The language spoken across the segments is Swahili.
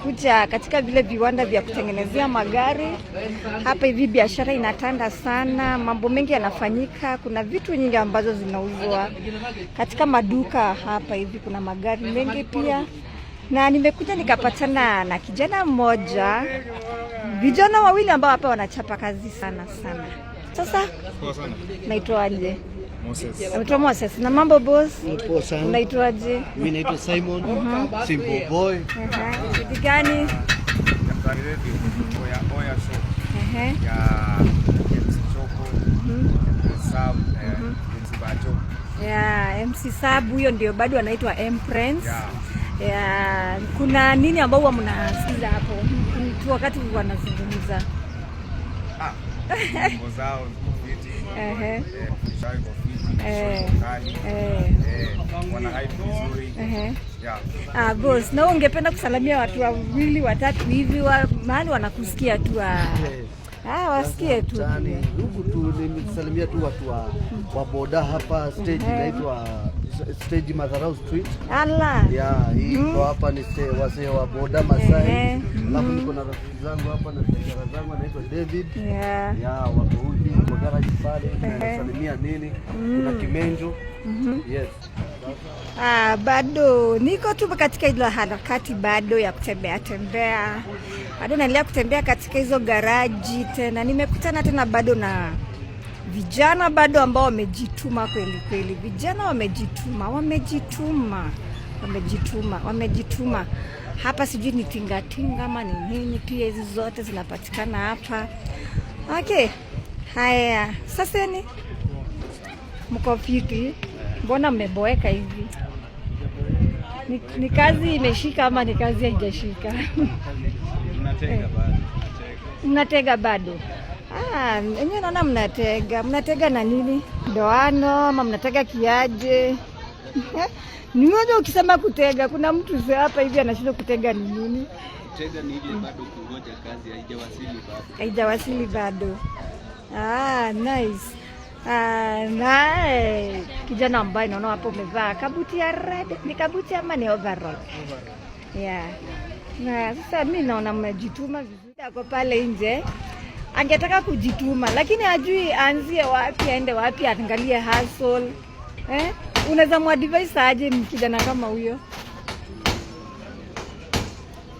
Nimekuja katika vile viwanda vya kutengenezea magari. Hapa hivi biashara inatanda sana, mambo mengi yanafanyika. Kuna vitu nyingi ambazo zinauzwa katika maduka hapa hivi, kuna magari mengi pia, na nimekuja nikapatana na kijana mmoja, vijana wawili ambao hapa wanachapa kazi sana sana. Sasa Poa sana. Naitwaje? Moses. Naitwa Moses. Na mambo, boss? Poa sana. Unaitwaje? Mimi naitwa Simon, Simple Boy. Kitu gani? Ya Mtaani Radio. Oya Oya Show. Ya MC Choko. MC Sam, MC Bacho. Ya MC Sab, huyo ndio bado anaitwa M Prince. Yeah. Ya, kuna nini ambao huwa mnasikiza hapo mtu wakati wanazungumza? Ah, nyimbo zao ziko fiti. Mafundisho yao iko fiti. Show iko kali. Wana hype vizuri. Yeah. Ah, boss, na wewe ungependa kusalamia watu wawili watatu hivi mahali wanakusikia tu, wasikie tu. Mtaani huku tu nimesalimia tu watu wa boda hapa stage, inaitwa stage Madharau Street. Ala. Ya, hii iko hapa ni wasee wa boda Masai. Alafu niko na rafiki zangu hapa na biashara zangu, anaitwa David. Ya, wako huku kwa garage pale, nasalimia nini? Kuna Kimenjo. Yes. Ah, bado niko tu katika ile harakati bado ya kutembea tembea, bado naendelea kutembea katika hizo garaji. Tena nimekutana tena bado na vijana bado ambao wamejituma kweli kweli. Vijana wamejituma, wamejituma, wamejituma, wamejituma. Hapa sijui ni tingatinga ama ni nini, pia hizi zote zinapatikana hapa. Okay, haya sasa ni mko fiti? Mbona mmeboeka hivi? Ni kazi imeshika ama ni kazi haijashika? Tunatega bado, tunatega. Mnatega bado? Ah, enyewe naona mnatega. Mnatega na nini? Ndoano ama mnatega kiaje? Nimeona ukisema kutega, kuna mtu hapa hivi anashindwa kutega ni nini? Kutega ni ile bado kungoja kazi haijawasili bado. Haijawasili bado. Ah, nice. Ah, na kijana ambaye naona hapo umevaa kabuti ya red, ni kabuti ama ni overall? Yeah. Na sasa mi naona mmejituma vizuri. Ako pale nje angetaka kujituma lakini hajui aanzie wapi, aende wapi, aangalie hustle. Eh? Unaweza muadvise aje kijana kama huyo?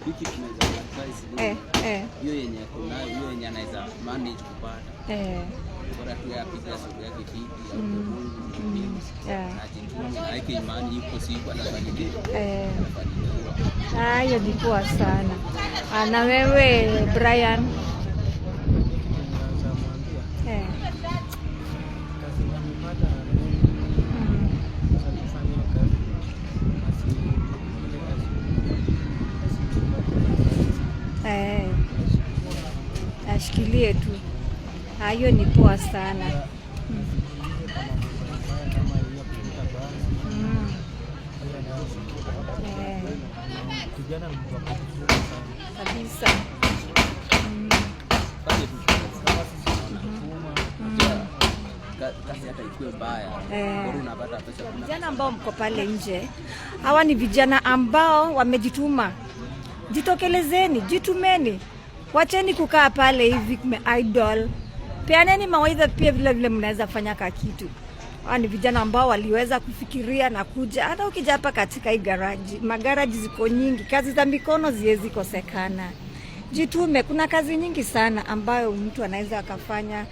Hiki tunaweza advise ni hiyo yenye ako nayo, hiyo yenye anaweza manage kupata. Bora tu apige sura yake fiti, au Mungu muhimu. Na ajitume na aweke imani, ipo siku atafanikiwa. Atafanikiwa. Ah, hiyo ni poa sana. Ah, na wewe, Brian? Naweza mwambia kazi amepata, akifanya kazi asi Eh. Ashikilie tu. Ah, hiyo ni poa sana. Kama hiyo kuvuta bangi. Kijana ni mtu wa kujituma sana. Kabisa. Fanye tu kazi. Kama sisi tunajituma. Unajua, kazi hata ikuwe mbaya, bora unapata pesa. Kuna Vijana ambao mko pale nje, hawa ni vijana ambao wamejituma. Jitokelezeni, jitumeni, wacheni kukaa pale hivi idle. Peaneni mawaidha pia vile vile mnaweza fanya ka kitu. Hawa ni vijana ambao waliweza kufikiria na kuja. Hata ukija hapa katika hii garaji, magaraji ziko nyingi, kazi za mikono ziwezi kosekana. Jitume, kuna kazi nyingi sana ambayo mtu anaweza akafanya.